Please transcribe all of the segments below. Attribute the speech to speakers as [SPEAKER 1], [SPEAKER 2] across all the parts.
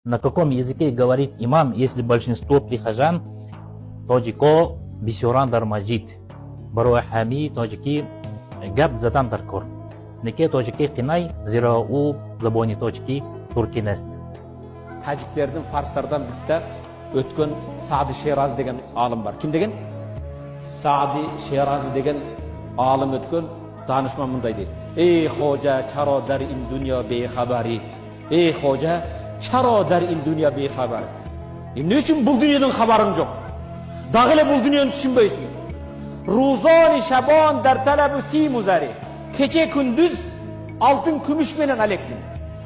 [SPEAKER 1] На каком языке говорит имам, если большинство прихожан тоҷико бисёран дар масҷид? Барои ҳамии тоҷикӣ гап задан дар кор. Неке тоҷикӣ қинай, зеро ӯ забони тоҷикӣ туркӣ нест.
[SPEAKER 2] Тәжіктердің фарстардан bitta өткен Сади Шерази деген алым бар. Ким деген? Сади Шерази деген алым өткен данышман мындай дейді. Эй хожа, чаро дар ин дунё бехабари? Эй хожа, чаро дар ин дунё бехабар? Эмне үчүн бул дүйнөдөн кабарың жок? Дагы эле бул дүйнөнү түшүнбөйсүң. Рузони шабон дар талабу симу зари. Кече күндүз алтын күмүш менен алексиң.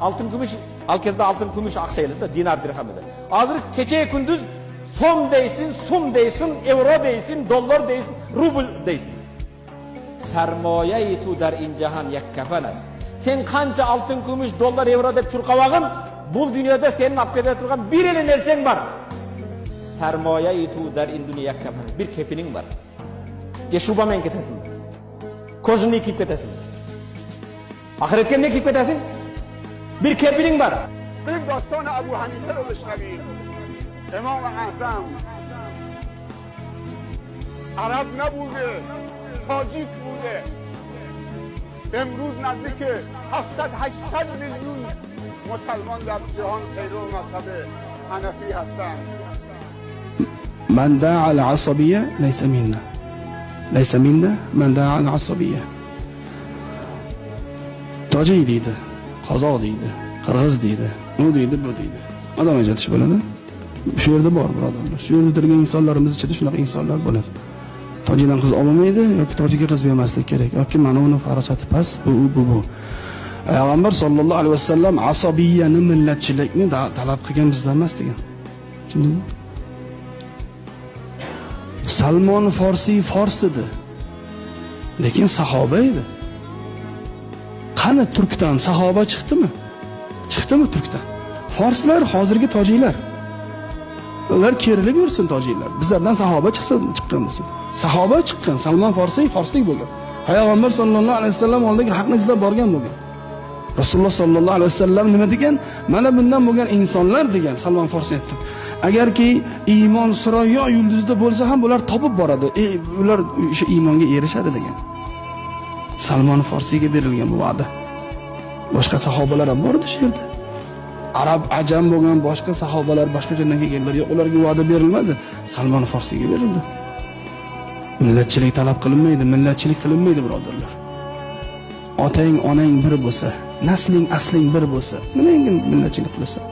[SPEAKER 2] Алтын күмүш, ал кезде алтын күмүш акча эле да, динар дирхам эле. Азыр кече күндүз сом дейсиң, сум дейсиң, евро дейсиң, доллар дейсиң, рубль дейсиң. Сармояи ту дар ин жахан як кафан аст. Сен канча алтын, күмүш, доллар, евро деп чуркабагын, бул дүйнөдө сенин алып кете турган бир эле нерсең бар. Сармояи ту дар ин дунё як кафан. Бир кепиниң бар. Же шуба менен кетесиң. Кожаный кийип кетесиң. Акыретке эмне кийип кетесиң? Бир кепиниң бар.
[SPEAKER 3] بریم داستان ابو حنیفه رو بشنویم. امام اعظم عرب نبوده، تاجیک بوده. امروز نزدیک 700-800 میلیون مسلمان در جهان پیرو مذهب حنفی هستند.
[SPEAKER 4] من دعا العصبية ليس منا، ليس منا من دعا العصبية. Tojik deydi, qozoq deydi, qirg'iz deydi, u deydi, bu deydi. Odam ajratish bo'ladi. Shu yerda bor, birodarlar. Shu yerda turgan insonlarimiz ichida shunaqa insonlar bo'ladi. Tojikdan qiz olmaydi yoki tojikka qiz bermaslik kerak yoki mana uni farosati past, bu bu bu. Payg'ambar sollallohu alayhi vasallam asabiyani, millatchilikni talab qilgan bizdan emas degan. Kim dedi? Salmon Forsiy fors edi. Lekin sahoba edi. Qani turkdan sahoba chiqdimi? Chiqdimi turkdan? Forslar hozirgi tojiklar. Ular kerilib yursin tojiklar. Bizlardan sahoba chiqsin, chiqqan desin. Sahoba chiqqan, Salmon Forsiy forslik bo'lgan. Payg'ambar sollallohu alayhi vasallam oldiga haqni izlab borgan bo'lgan. Rasululloh sollallohu alayhi vasallam nima degan? Mana bundan bo'lgan insonlar degan Salmon Forsiy aytdi. Agarki iymon Surayyo yulduzida bo'lsa ham bular topib boradi. Ular o'sha iymonga erishadi degan. Salmon Forsiyga berilgan bu va'da. Boshqa sahobalar ham bor edi shu yerda. Arab, ajam bo'lgan boshqa sahobalar, boshqa joydan kelganlar yo'q, ularga va'da berilmadi. Salmon Forsiyga berildi. Millatchilik talab qilinmaydi, millatchilik qilinmaydi birodarlar. Otang, onang bir bo'lsa, nasling, asling bir bo'lsa, nima endi millatchilik qilasan?